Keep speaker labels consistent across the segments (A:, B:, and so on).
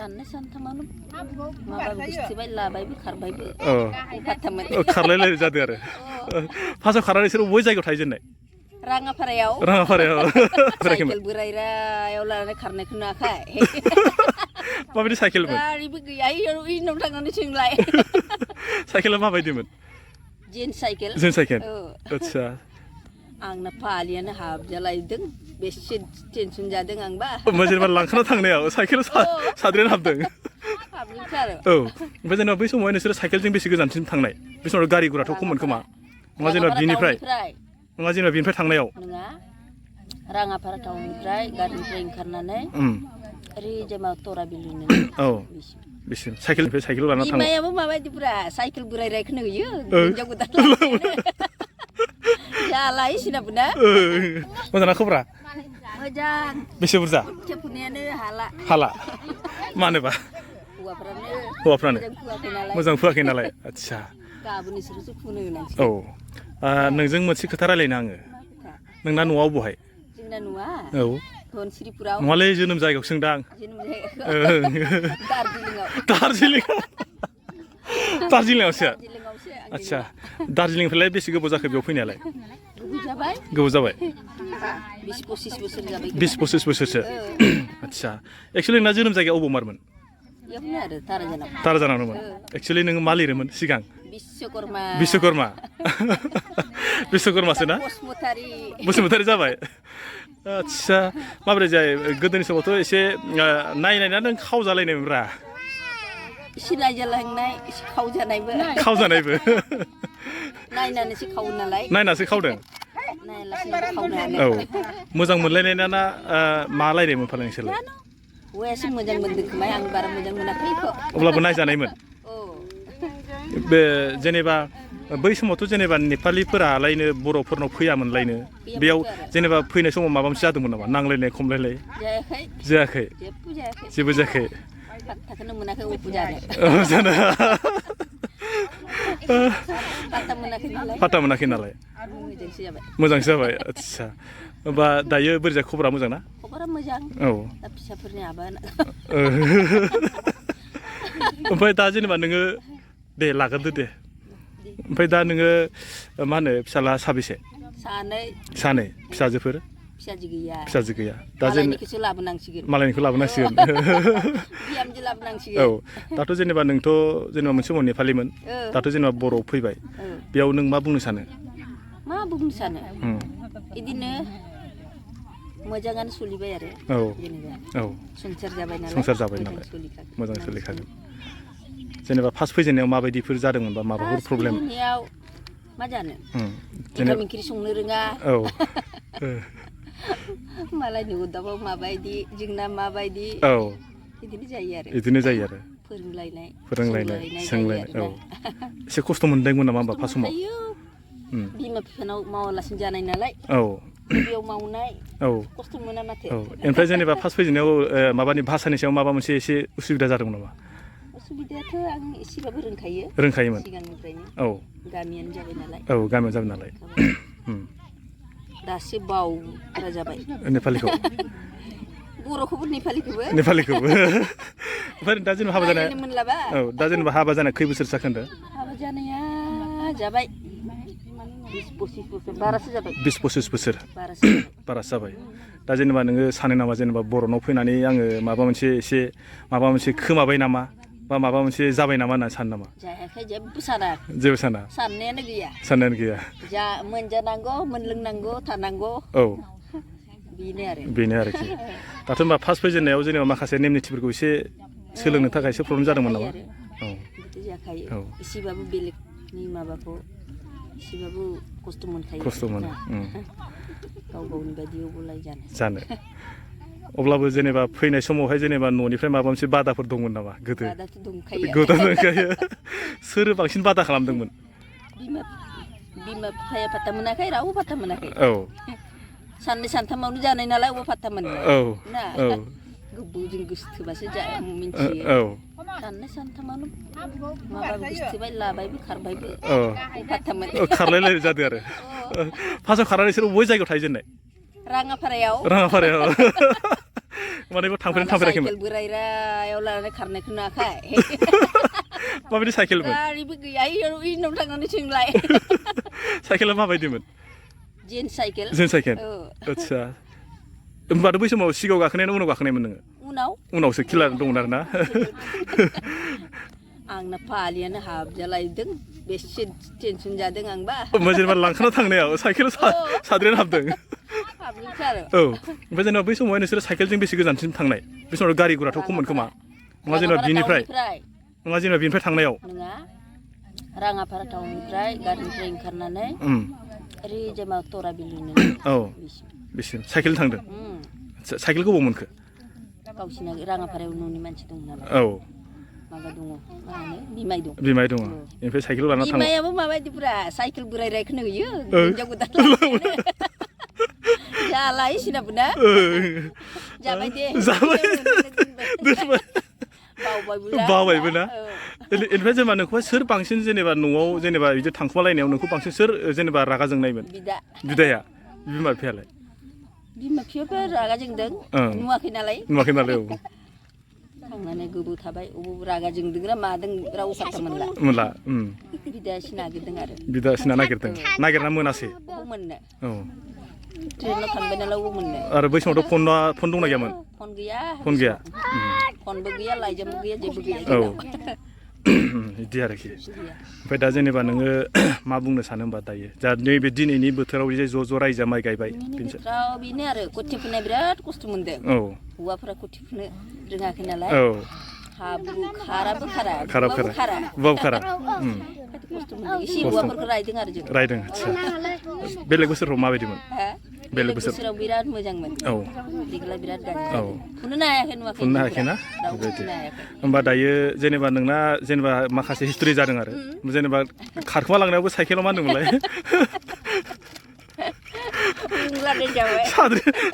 A: साननै सानथामावनो माबाबो गोसथोबाय लाबायबो खारबायबो फात्तामोन
B: खारलायलायनाय जादों आरो फार्स्टआव खारनानै बिसोर बबे जायगायाव थाहैजेननाय
A: राङापारायाव साइकेल बोरायरायाव लानानै खारनायखौ नुवाखै
B: माबायदि साइकेलमोन
A: गारिबो गैया इनाव थांनानै सोंलाय
B: साइकेला माबायदिमोन
A: जिन्स साइकेल
B: आच्छा
A: आंना फालियानो हाबजालायदों बेसे टेनसन जादों आंबा
B: जेनेबा लांखाना थांनायाव साइकेलाव साद्रायना हाबदों औ ओमफ्राय जेनेबा बै समावहाय नोंसोरो साइकेलजों बेसे गोजानसिम थांनाय बे समाव गारि गुराथ' खममोन खोमा नङा जेनेबा बिनिफ्राय थांनायाव
A: नङा राङापारा टाउननिफ्राय गारिनिफ्राय ओंखारनानै ओरैजाय तरा बिलुनो
B: औ बेसिम साइकेलनिफ्राय साइकेल लाना थाङो
A: बिमायाबो माबायदिब्रा साइकेल बोरायरायखौनो होयो हिनजाव गोदान जालाय सिनाबोना
B: मोजांना खबरा
A: मोजां
B: बेसे बुरजा
A: फुनायानो
B: हाला मानोबा हौवाफ्रानो मोजां फुवाखै नालाय आच्छा
A: गाबोन इसोरसो फुनो होनांसै
B: औ नोंजों मोनसे खोथा रायलायनो आङो नोंना न'आव बहाय
A: जोंना न'आ
B: औ
A: धनसिरिपुराव
B: नङालै जोनोम जायगायाव सोंदां दार्जिलिंआवसो आच्छा दार्जिलिंनिफ्रायलाय बेसे गोबाव जाखो बेयाव फैनायालाय गोबाव जाबाय
A: 20-25 बोसोर जाबाय
B: 20-25 बोसोरसो आच्छा एक्सुवेलि नोंना जोनोम जायगाया अबावमारमोन ताराजानावनोमोन एक्सुवेलि नोङो मा लिरोमोन सिगां बिश्वकर्मासो ना बसुमतारी जाबाय आच्छा माबोरै जायो गोदोनि समावथ' एसे नायनायना नों खावजालायनायमोनब्रा
A: एसे नायजालांनाय एसे
B: खावजानायबो
A: नायनानैसो खावो नालाय
B: नायनासो खावदों औ मोजां मोनलायनाय ना मा लायनायमोन फालाय नोंसोरलाय
A: हौवायासो मोजां मोनदों खोमा आं बारा मोजां मोनाखै
B: अब्लाबो नायजानायमोन बे जेनेबा बै समावथ' जेनेबा नेपालिफोरालायनो बर'फोरनाव फैयामोनलायनो बेयाव जेनेबा फैनाय समाव माबा मोनसे जादोंमोन नामा नांलायनाय खमलायलाय जायाखै जेबो जायाखै
A: पात्ताखौनो मोनाखै
B: पात्ता मोनाखै नालाय मोजांसो जाबाय आच्छा होमबा दायो बोरैजा खबरा मोजां ना
A: खबरा मोजां
B: औ
A: फिसाफोरनि आबा
B: ओमफ्राय दा जेनेबा नोङो दे लाग्रोदो दे ओमफ्राय दा नोङो मा होनो फिसाला साबेसे सानै फिसाजोफोर फिसाजो गैया दा मालायनिखौ लाबोनांसिगोन औ दाथ' जेनेबा नोंथ' जेनेबा मोनसे समाव नेपालिमोन दाथ' जेनेबा बर'आव फैबाय बेयाव नों मा बुंनो सानो
A: बिदिनो मोजाङानो सोलिबाय आरो संसार जाबाय नालाय
B: मोजां सोलिखागोन जेनेबा फार्स्ट फैजेननायाव माबायदिफोर जादोंमोन बा माबाफोर प्रब्लेम
A: मा जानो ओंखाम ओंख्रि संनो रोङा मालायनि उदाबाव माबायदि जोंना माबायदि बिदिनो जायो आरो फोरोंलायनाय सोंलायनाय
B: एसे खस्थ' मोनदोंमोन नामा होमबा फार्स्ट समाव
A: बिमा बिफानाव मावालासिनो जानाय नालाय बेयाव मावनाय खस्थ' मोना माथो
B: ओमफ्राय जेनेबा फार्स्ट फैजेननायाव माबानि भाषानि सायाव माबा मोनसे एसे उसुबिदा जादोंमोन नामा
A: उसुबिदायाथ' आं एसेबाबो
B: रोंखायोमोन
A: सिगांनिफ्रायनो गामियानो जाबाय नालाय दासो बावग्रा जाबाय
B: नेपालिखौ
A: बर'खौबो नेपालिखौबो
B: ओमफ्राय दा जेनेबा हाबा जानाय खै बोसोर जाखो होनदों
A: हाबा जानाया जाबाय
B: 20-25 बोसोर बारासो जाबाय दा जेनेबा नोङो सानो नामा जेनेबा बर'नाव फैनानै आङो माबा मोनसे खोमाबाय नामा बा माबा मोनसे जाबाय नामा होनना सानो नामा जेबो साना
A: साननायानो
B: गैया
A: मोनजानांगौ मोनलोंनांगौ थानांगौ
B: बेनो आरोखि दाथ' होनबा फार्स्ट फैजेननायाव जेनेबा माखासे नेम निथिफोरखौ एसे सोलोंनो थाखाय एसे प्रब्लेम जादोंमोन नामा
A: एसेबाबो बेलेगनि माबाखौ एसेबाबो खस्थ' मोनखायो गाव गावनि बायदियावबोलाय जानो
B: अब्लाबो जेनेबा फैनाय समावहाय जेनेबा न'निफ्राय माबा मोनसे बादाफोर दंमोन नामा गोदो दंखायो सोर बांसिन बादा खालामदोंमोन
A: बिमा बिफाया पात्ता मोनाखै रावबो पात्ता मोनाखै साननै सानथामावनो जानाय नालाय अबा पात्ता मोननो ना गोबावजों गोसोथोबासो मिथियो साननै सानथामावनो माबाबो गोसोथोबाय लाबायबो खारबायबो पात्ता मोन
B: खारलायलायनाय जादों आरो फार्स्टआव खारनानै बिसोर बबे जायगायाव थाहैजेननाय
A: राङापारायाव
B: माने थांफेराखैमोन
A: साइकेल बोरायरायाव लानानै खारनायखौ नुवाखै
B: माबायदि साइकेलमोन
A: गारिबो गैया इनाव थांनानै सोंलाय
B: साइकेला माबायदिमोन
A: जेन्स साइकेल
B: आदसा होमबाथ' बै समाव सिगाङाव गाखोनाय ना उनाव गाखोनायमोन नोङो उनावसो खिला दंमोन आरोना
A: आंना फालियानो हाबजालायदों बेसे टेनसन जादों आंबा
B: जेनेबा लांखाना थांनायाव साइकेलाव साद्रायना हाबदों औ ओमफ्राय जेनेबा बै समावहाय नोंसोरो साइकेलजों बेसे गोजानसिम थांनाय बे समाव गारि गुराथ' खममोन खोमा नङा जेनेबा बिनिफ्राय थांनायाव
A: नङा राङापारा टाउननिफ्राय गारिनिफ्राय ओंखारनानै ओरै मा तरा बिलुनो
B: औ बेसिम साइकेल थांदों साइकेल गोबाव मोनखो
A: गावसिना राङापारायाव न'नि मानसि दं नालाय
B: औ
A: माबा दङ मा होनो बिमाय दं
B: ओमफ्राय साइकेल लाना थाङो
A: बिमायाबो माबायदिब्रा साइकेल बोरायरायखौनो होयो हिनजाव गोदान जालाय सिनाबोना जाबाय दे
B: बावबायबो ना ओमफ्राय जेनेबा नोंखौहाय सोर बांसिन जेनेबा न'आव जेनेबा बिदि थांखुमालायनायाव नोंखौ बांसिन सोर जेनेबा रागा जोंनायमोन बिदाया बिमा बिफायालाय
A: बिमा बिफायाबो रागा जोंदों नुवाखै नालाय
B: औ
A: थांनानै गोबाव थाबाय अबाव रागा जोंदोंना मादों रावबो फात्ता मोनला
B: बिदाया नागिरदों नागिरना मोनासै
A: मोननो
B: औ
A: ट्रेनाव थांबाय नालाय अबाव मोननो
B: आरो बै समावथ' फन दंना गैयामोन
A: फन गैया फनबो गैया लाइजामबो गैया जेबो गैया
B: औ बिदि आरोखि ओमफ्राय दा जेनेबा नोङो मा बुंनो सानो होमबा दायो जा नैबे दिनैनि बोथोराव जे ज' रायजोआ माइ गायबाय
A: बेनो आरो खोथिया फुनाय बिराद खस्थ' मोनदों हौवाफोरा खोथिया फुनो रोङाखै नालाय हाब्रु खाराबो खारा खस्थ' मोनदों एसे हौवाफोरखौ रायदों आरो जों
B: आदसा बेलेग बोसोराव माबायदिमोन बेलेग बोसोराव
A: बिराद मोजांमोन देग्लाय बिराद गाज्रि फुननो हायाखै ना
B: होमबा दायो जेनेबा नोंना जेनेबा माखासे हिस्ट्रि जादों आरो जेनेबा खारखुमा लांनायावबो साइकेलाव मा होनदोंमोनलाय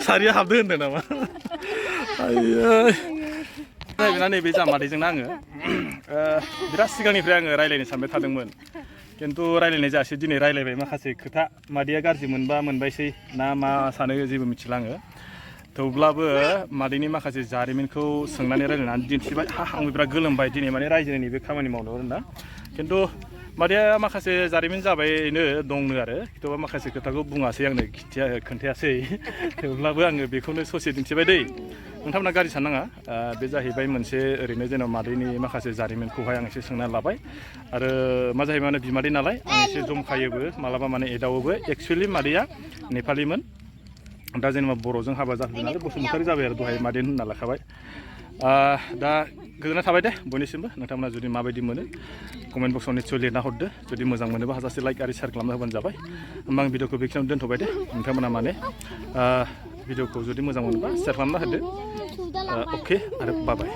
B: सारिया हाबदो होनदों नामा नैबे जामादैजोंनो आङो बिराद सिगांनिफ्राय आङो रायज्लायनो सानबाय थादोंमोन खिन्थु रायज्लायनाय जायासै दिनै रायज्लायबाय माखासे खोथा मादैया गाज्रि मोनबा मोनबायसै ना मा सानो जेबो मिथिला आङो थेवब्लाबो मादैनि माखासे जारिमिनखौ सोंनानै रायज्लायनानै दिन्थिबाय आंबो बिराद गोलोमबाय दिनै माने रायजोनि बे खामानि मावनो ना खिन्थु मादैया माखासे जारिमिन जाबायनो दंनो आरो थेवबा माखासे खोथाखौ बुङासै आंनो खोन्थायासै थेवब्लाबो आङो बेखौनो ससे दिन्थिबाय दै नोंथांमोना गाज्रि साननाङा बे जाहैबाय मोनसे ओरैनो जेनेबा मादैनि माखासे जारिमिनखौहाय आं एसे सोंनानै लाबाय आरो मा जाहैबाय माने बिमादै नालाय आं एसे जमखायोबो मालाबा माने एदावोबो एक्सुवेलि मादैया नेपालिमोन दा जेनेबा बर'जों हाबा जाफैदों नालाय बसुमतारी जाबाय आरो दहाय मादै होनना लाखाबाय दा गोजोननाय थाबाय दे बयनिसिमबो नोंथांमोना जुदि माबायदि मोनो कमेन्ट बक्सआव निस्सय लिरना हरदो जुदि मोजां मोनोबा हाजासे लाइक आरो शेयार खालामना होबानो जाबाय होमबा आं भिडिअखौ बेखिनियावनो दोनथ'बाय दे नोंथांमोना माने भिडिअखौ जुदि मोजां मोनोबा शेयार खालामना होदो अके आरो बाय